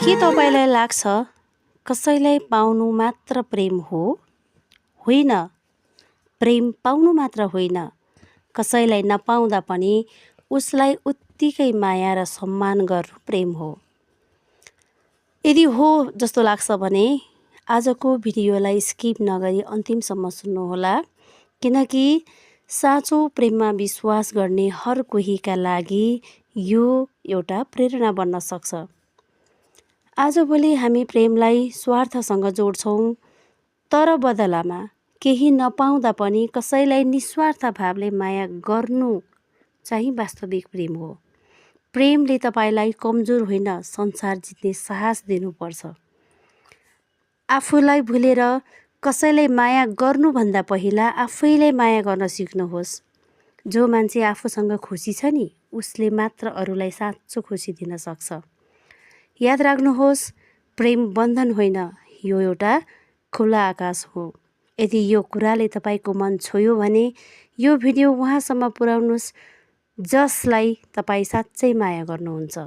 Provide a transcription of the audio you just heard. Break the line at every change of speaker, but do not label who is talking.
के तपाईलाई लाग्छ कसैलाई पाउनु मात्र प्रेम हो? होइन, प्रेम पाउनु मात्र होइन, कसैलाई नपाउँदा पनि उसलाई उत्तिकै माया र सम्मान गर्नु प्रेम हो। यदि हो जस्तो लाग्छ भने आजको भिडियोलाई स्किप नगरी अन्तिमसम्म सुन्नुहोला, किनकि साँचो प्रेममा विश्वास गर्ने हर कोहीका लागि यो एउटा प्रेरणा बन्न सक्छ। आजभोलि हामी प्रेमलाई स्वार्थसँग जोड्छौँ, तर बदलामा केही नपाउँदा पनि कसैलाई निस्वार्थ भावले माया गर्नु चाहिँ वास्तविक प्रेम हो। प्रेमले तपाईलाई कमजोर होइन, संसार जित्ने साहस दिनुपर्छ। आफूलाई भुलेर कसैलाई माया गर्नुभन्दा पहिला आफैले माया गर्न सिक्नुहोस्। जो मान्छे आफूसँग खुसी छ नि, उसले मात्र अरूलाई साँचो खुसी दिन सक्छ। याद राख्नुहोस्, प्रेम बन्धन होइन, यो एउटा खुला आकाश हो। यदि यो कुराले तपाईको मन छोयो भने यो भिडियो उहाँसम्म पुर्याउनुहोस् जसलाई तपाईँ साँच्चै माया गर्नुहुन्छ।